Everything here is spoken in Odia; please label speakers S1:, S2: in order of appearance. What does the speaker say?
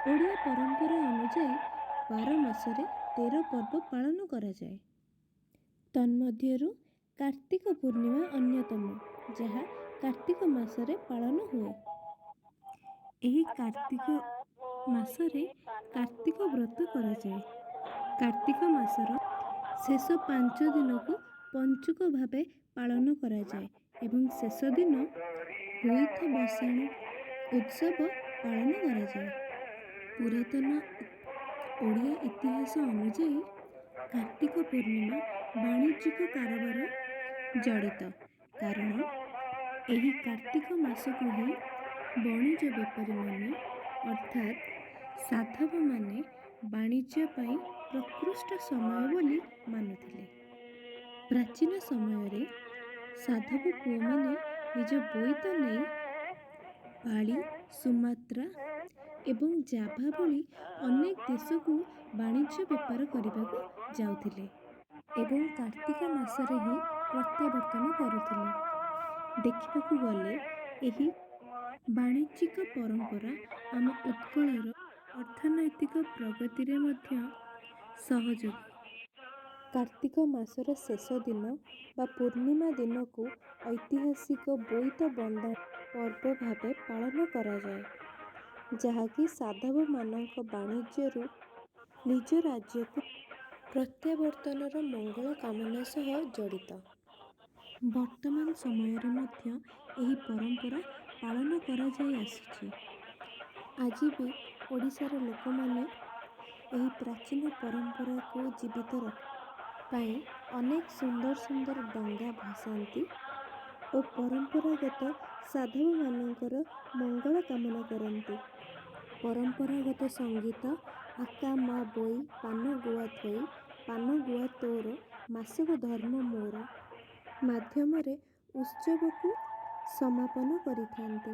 S1: ଓଡ଼ିଆ ପରମ୍ପରା ଅନୁଯାୟୀ 12 ମାସରେ 13 ପର୍ବ ପାଳନ କରାଯାଏ। ତନ୍ମଧ୍ୟରୁ କାର୍ତ୍ତିକ ପୂର୍ଣ୍ଣିମା ଅନ୍ୟତମ, ଯାହା କାର୍ତ୍ତିକ ମାସରେ ପାଳନ ହୁଏ। ଏହି କାର୍ତ୍ତିକ ମାସରେ କାର୍ତ୍ତିକ ବ୍ରତ କରାଯାଏ। କାର୍ତ୍ତିକ ମାସର ଶେଷ 5 ଦିନକୁ ପଞ୍ଚୁକ ଭାବେ ପାଳନ କରାଯାଏ ଏବଂ ଶେଷ ଦିନ ବୋଇତ ବସାଣ ଉତ୍ସବ ପାଳନ କରାଯାଏ। ପୁରାତନ ଓଡ଼ିଆ ଇତିହାସ ଅନୁଯାୟୀ କାର୍ତ୍ତିକ ପୂର୍ଣ୍ଣିମା ବାଣିଜ୍ୟିକ କାରବାର ଜଡ଼ିତ, କାରଣ ଏହି କାର୍ତ୍ତିକ ମାସକୁ ହିଁ ବଣିଜ ବେପାରୀମାନେ ଅର୍ଥାତ୍ ସାଧବମାନେ ବାଣିଜ୍ୟ ପାଇଁ ପ୍ରକୃଷ୍ଟ ସମୟ ବୋଲି ମାନୁଥିଲେ। ପ୍ରାଚୀନ ସମୟରେ ସାଧବ ପୁଅମାନେ ନିଜ ବୋଇତ ନେଇ ବାଳି, ସୁମାତ୍ରା ଏବଂ ଜାଭା ଭଳି ଅନେକ ଦେଶକୁ ବାଣିଜ୍ୟ ବେପାର କରିବାକୁ ଯାଉଥିଲେ ଏବଂ କାର୍ତ୍ତିକ ମାସରେ ହିଁ ପ୍ରତ୍ୟାବର୍ତ୍ତନ କରୁଥିଲେ। ଦେଖିବାକୁ ଗଲେ ଏହି ବାଣିଜ୍ୟିକ ପରମ୍ପରା ଆମ ଉତ୍କଳର ଅର୍ଥନୈତିକ ପ୍ରଗତିରେ ମଧ୍ୟ ସହଯୋଗୀ। କାର୍ତ୍ତିକ ମାସର ଶେଷ ଦିନ ବା ପୂର୍ଣ୍ଣିମା ଦିନକୁ ଐତିହାସିକ ବୋଇତ ବନ୍ଦାଣ ପର୍ବ ଭାବେ ପାଳନ କରାଯାଏ, ଯାହାକି ସାଧବମାନଙ୍କ ବାଣିଜ୍ୟରୁ ନିଜ ରାଜ୍ୟକୁ ପ୍ରତ୍ୟାବର୍ତ୍ତନର ମଙ୍ଗଳ କାମନା ସହ ଜଡ଼ିତ। ବର୍ତ୍ତମାନ ସମୟରେ ମଧ୍ୟ ଏହି ପରମ୍ପରା ପାଳନ କରାଯାଇ ଆସୁଛି। ଆଜି ବି ଓଡ଼ିଶାର ଲୋକମାନେ ଏହି ପ୍ରାଚୀନ ପରମ୍ପରାକୁ ଜୀବିତ ରଖିବା ପାଇଁ ଅନେକ ସୁନ୍ଦର ସୁନ୍ଦର ଡଙ୍ଗା ଭସାନ୍ତି ଓ ପରମ୍ପରାଗତ ସାଧବମାନଙ୍କର ମଙ୍ଗଳ କାମନା କରନ୍ତି। ପରମ୍ପରାଗତ ସଙ୍ଗୀତ ଆକା ମା ବୋଇ ପାନ ଗୁଆ ଥୋଇ, ପାନ ଗୁଆ ତୋର ମାସକ ଧର୍ମ ମୋର ମାଧ୍ୟମରେ ଉତ୍ସବକୁ ସମାପନ କରିଥାନ୍ତି।